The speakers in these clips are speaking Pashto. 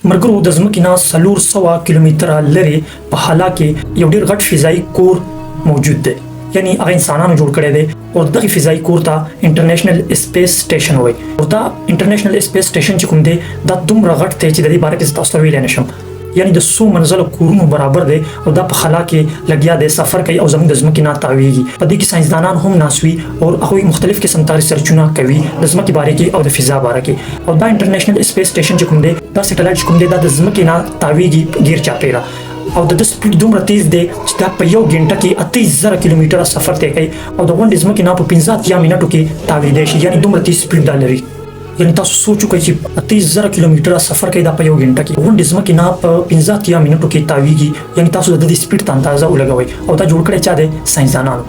ملګرو، د ځمکې نه 400 کیلومتره لرې په خلا کې یو ډیر غټ فضایي کور موجود دی، یعنی هغه انسانانو جوړ کړی دی او دغه فضایي کور ته انټرنیشنل سپیس سټیشن وایي. او دا انټرنیشنل سپیس سټیشن چې کوم دی، دا دومره غټ دی چې د دې باره کې زه تاسو ته ویلی نه شم، یعنی د څو منزله کورونو برابر دی. او دا په خلا کې لګیا دی، سفر کوي او زموږ د ځمکې نه تاویږي. په دې کې ساينسدانان هم ناست وي او هغوی مختلف قسم ته ریسرچونه کوي د ځمکې باره کې او د فضا باره کې. او دا انټرنیشنل سپیس سټیشن چې کوم دی، دا سټلایټ چې کوم دی، دا د ځمکې نه تاویږي غیر چاپیره. او د ده سپیډ دومره تیز دی چې دا په یو ګنټه کې 28,000 کیلومتره سفر طی کوي او د غونډې ځمکې نه په 85 منټو کې تاویدی شي. یعنی دومره تیز سپیډ دا لري. یعنی تاسو سوچ وکړئ چې 28,000 کیلومتره سفر کوي دا په یو ګنټه کې، غونډې ځمکې نه په 85 منټو کې تاویږي. یعنی تاسو د دې سپیډ ته اندازه ولګوئ. او دا جوړ کړی چا دی؟ ساينسدانانو،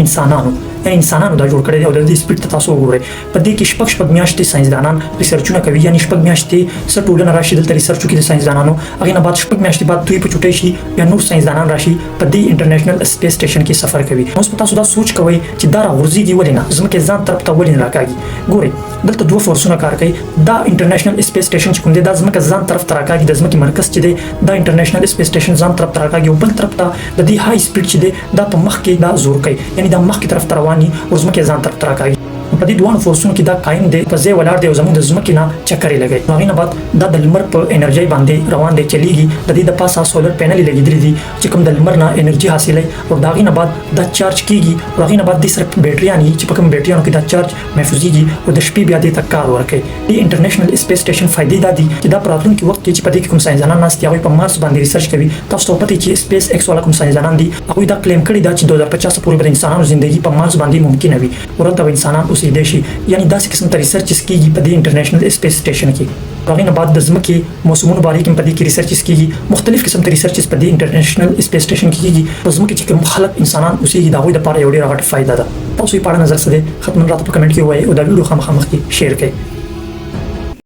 انسانانو، یعنی انسانانو دا جوړ کړی دی. او د دې سپیډ ته تاسو وګورئ. په دې کې شپږ شپږ میاشتې ساينسدانان ریسرچونه کوي، یعنی 6 میاشتې څه ټولنه راشي دلته ریسرچ وکړي د ساينسدانانو، هغې نه بعد 6 میاشتې بعد دوی په چوټۍ شي، بیا نور ساينسدانان راشي، په دې انټرنیشنل سپیس سټیشن کې سفر کوي. اوس په تاسو دا سوچ کوئ چې دا راغورځېږي ولې نه؟ ځمکې ځان طرف ته ولې نه راکاږي؟ ګورئ، دلته دوه فورسونه کار کوي. دا انټرنیشنل سپیس سټیشن چې کوم دی، دا ځمکه ځان طرف ته راکاږي. د ځمکې مرکز چې دی، دا انټرنیشنل سپیس سټیشن ځان طرف ته راکاږي. او بل طرف ته د دې های سپیډ چې دی، دا په مخ کې دا زور کوي، یعنی دا مخکې طرف ته روان وي او ځمکه ځان طرف ته راکاږي. په دې دواړو فورسونو کې دا قایم دی، په ځای ولاړ دی او زموږ د ځمکې نه چکرې لګوي. نو هغې نه بعد دا د لمر په انرژۍ باندې روان دی، چلیږي. د دې د پاسه سولر پینل لګېدلي دي چې کوم د لمر نه انرژي حاصلوي او د هغې نه بعد دا چارج کیږي. او هغې نه بعد دې سره بیټریان وي چې په کوم بیټریانو کې دا چارج محفوظیږي او د شپې بیا دې ته کار ورکوي. د انټرنیشنل سپیس سټیشن فایدې دا دي چې دا په راتلونکي وخت کې چې په دې کې کوم ساينسدانان ناست دي، هغوی په مارس باندې ریسرچ کوي. تاسو ته پته چې سپیس ایکس والا کوم ساينسدانان دي، هغوی دا کلیم کړی دا چې 2050 پورې به د انسانانو زندگی په مارس باندې ممکنه وي او هلته به انسانان اوسېدی شي. یعنی داسې قسم ته ریسرچز کیږي په دې انټرنیشنل سپیس سټیشن کې. هغې نه بعد د ځمکې موسمونو باره کې په دې کې ریسرچز کیږي. مختلف قسم ته ریسرچز په دې انټرنیشنل سپیس سټیشن کې کیږي. په ځمکې چې کوم خلک، انسانان اوسېږي، د هغوی دپاره یو ډېره غټه فایده ده. تاسو یې په اړه نظر څه دی؟ حتما راته په کمنټ کې ووایئ او دا ویډیو خامخا مخکې شیر کړئ.